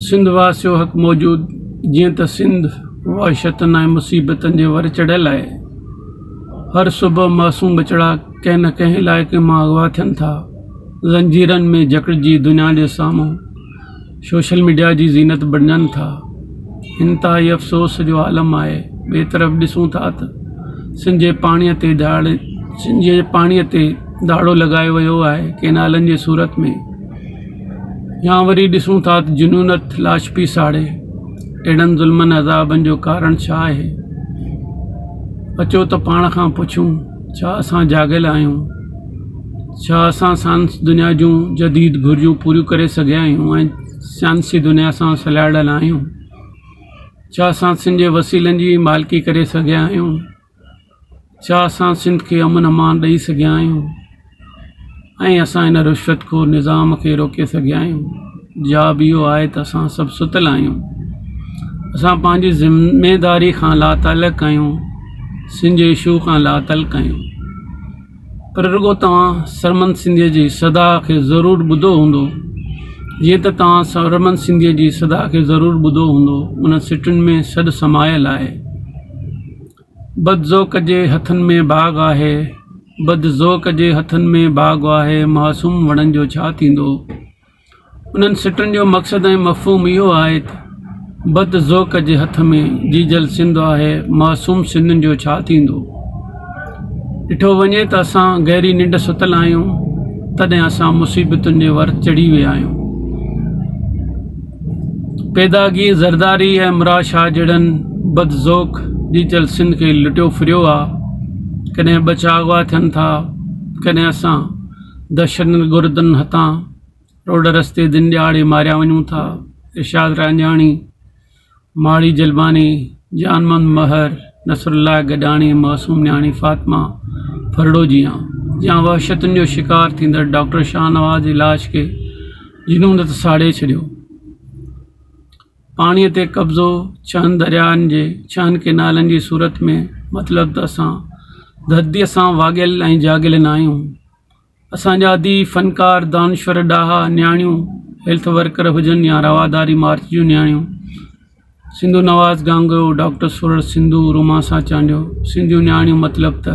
سنڌ واسيو حق موجود جيئن ته سنڌ وحشتن ۽ مصيبتن جي ور چڙهيل آهي. هر صبح معصوم ٻچڙا ڪنهن نه ڪنهن علائقي مان اغوا ٿين ٿا. زنجيرن ۾ جڪڙجي دنيا جي سامهون سوشل ميڊيا جي زينت بڻجن ٿا. انتهائي افسوس جو عالم آهي. ٻئي طرف ڏسون ٿا ته سنڌ جي پاڻي تي ڌاڙي سنڌ جي پاڻي تي ڌاڙو لڳايو ويو آهي ڪينالن جي صورت ۾. يا وري ڏسون ٿا ته جنونت لاش پئي ساڙي. اهڙن ظلمن عذابن جو ڪارڻ ڇا آهي؟ اچو ته پاڻ کان پڇون ڇا اسان جاڳيل آهيون؟ ڇا اسان سائنس دنيا جون جديد گهرجون پوريون ڪري سگهيا آهيون ۽ سائنسي دنيا سان سلهاڙيل آهيون؟ ڇا اسان سنڌ جي وسيلن جي مالڪي ڪري سگهيا آهيون؟ ڇا اسان سنڌ کي امن امان ڏئي سگهيا آهيون ۽ اسان هن رشوت خور نظام کي روڪي سگهيا آهيون جواب اهو آهي ته اسان سڀ ستل آهيون اسان پنهنجي ذميداري کان لاتعلق آهيون سنڌ جي اشو کان لاتعلق آهيون پر رڳو توهان سرمد سنڌيء جي صدا کي ضرور ٻڌو هوندو. جيئن ته توهان سرمد سنڌيء جي صدا کي ضرور ٻڌو هوندو، ان سٽن ۾ سڏ سمايل آهي. بد ذوق جي هٿن ۾ باغ آهي، بد ذوق جي هٿن ۾ باغ آهي، معصوم وڻن جو ڇا ٿيندو؟ انهن سٽن جو مقصد ۽ مفهوم اهو آهي ته بد ذوق جي هٿ ۾ جيجل سنڌ آهي، معصوم سنڌين جو ڇا ٿيندو؟ ڏٺو وڃي ته اسان گهري ننڊ ستل آهيون، تڏهن اسان مصيبتن جي ور چڙهي ويا آهيون. پيداگي زرداري ۽ مراد شاهه جهڙن بد ذوق جيجل سنڌ کي لٽيو ڦريو آ. ڪڏهن ٻچا اغوا ٿين ٿا، ڪڏهن اسان دهشتگردن هٿان روڊ رستي دن ڏهاڙي ماريا وڃون ٿا. ارشاد رانجهاڻي، ماڙي جلباڻي، جان محمد مهر، نصرالله گڏاڻي، معصوم نياڻي فاطمه ڦرڙو جيان جيان وحشتن جو شڪار ٿيندڙ ڊاڪٽر شاهنواز جي لاش کي جنونت ساڙي ڇڏيو. پاڻي تي قبضو ڇهن درياهن جي ڇهن ڪئنالن جي صورت ۾ مطلب ته اسان ڌرتيء سان واڳيل ۽ جاڳيل ناهيون. اسان جا اديب، فنڪار، دانشور، ڏاها، نياڻيون، هيلٿ ورڪر هجن يا رواداري مارچ جون نياڻيون، سنڌو نواز گانگهرو، ڊاڪٽر سورٺ سنڌو، روماسا چانڊيو، سنڌيون نياڻيون مطلب ته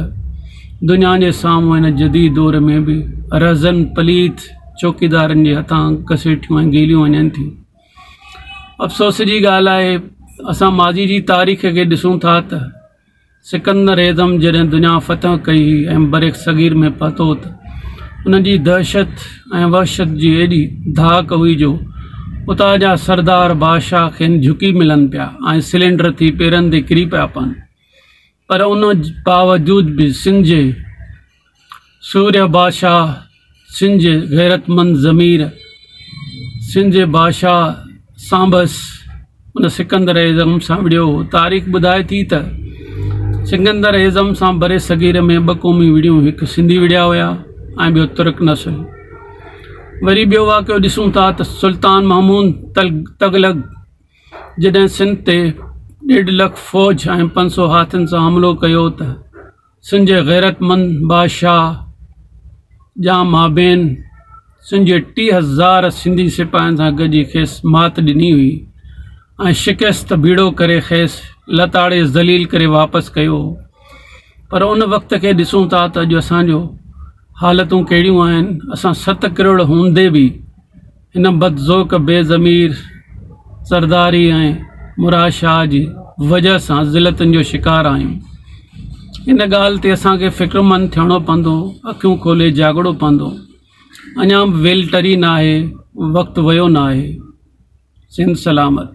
دنيا جي سامهون هن جديد دور ۾ به رهزن پليت چوڪيدارن جي هٿان گسيٽيون ۽ گهيليون وڃن ٿيون. افسوس جي ڳالهه آهي اسان ماضي جي تاريخ کي ڏسون ٿا ته سڪندر اعظم جڏهن دنيا فتح ڪئي ۽ برصغير ۾ پهتو ته ان جي دهشت ۽ وحشت جي ايڏي ڌاڪ هئي جو اتان جا سردار بادشاهه کين جهڪي ملن پيا ۽ سرينڊر ٿي پيرن تي ڪري پيا پون پر ان باوجود به سنڌ جي سورهيه بادشاهه سنڌ جي غيرتمند ضمير سنڌ جي بادشاهه سانبس ان سڪندر اعظم سان وڙهيو هو. تاريخ ٻڌائي ٿي ته سڪندر اعظم سان برصغير ۾ ٻه قومون وڙهيون هڪ سنڌي وڙهيا هيا ۽ ٻيو ترڪ نسل. وري ٻيو واقعو ڏسون ٿا ته سلطان محمود تغلق جڏهن سنڌ تي ڏيڍ لک فوج ۽ 500 هاٿين سان حملو ڪيو ته سنڌ جي غيرتمند بادشاهه ڄام مابين سنڌ جي 3000 سنڌي سپاهين سان گڏجي کيس مات ڏني هئي ۽ شڪست ڀيڙو ڪري کيس لتاڙي ذليل ڪري واپس ڪيو هو پر ان وقت کي ڏسون ٿا ته اڄ اسان جو حالتون ڪهڙيون آهن اسان 7 ڪروڙ هوندي به هن بدذوق بي ضمير زرداري ۽ مراد شاهه جي وجهه سان ذلتن جو شڪار آهيون. ان ڳالهه تي اسان کي فڪرمند ٿيڻو پوندو، اکيون کولي جاڳڻو پوندو. اڃا به ويل ٽري ناهي، وقت ويو ناهي. سنڌ سلامت.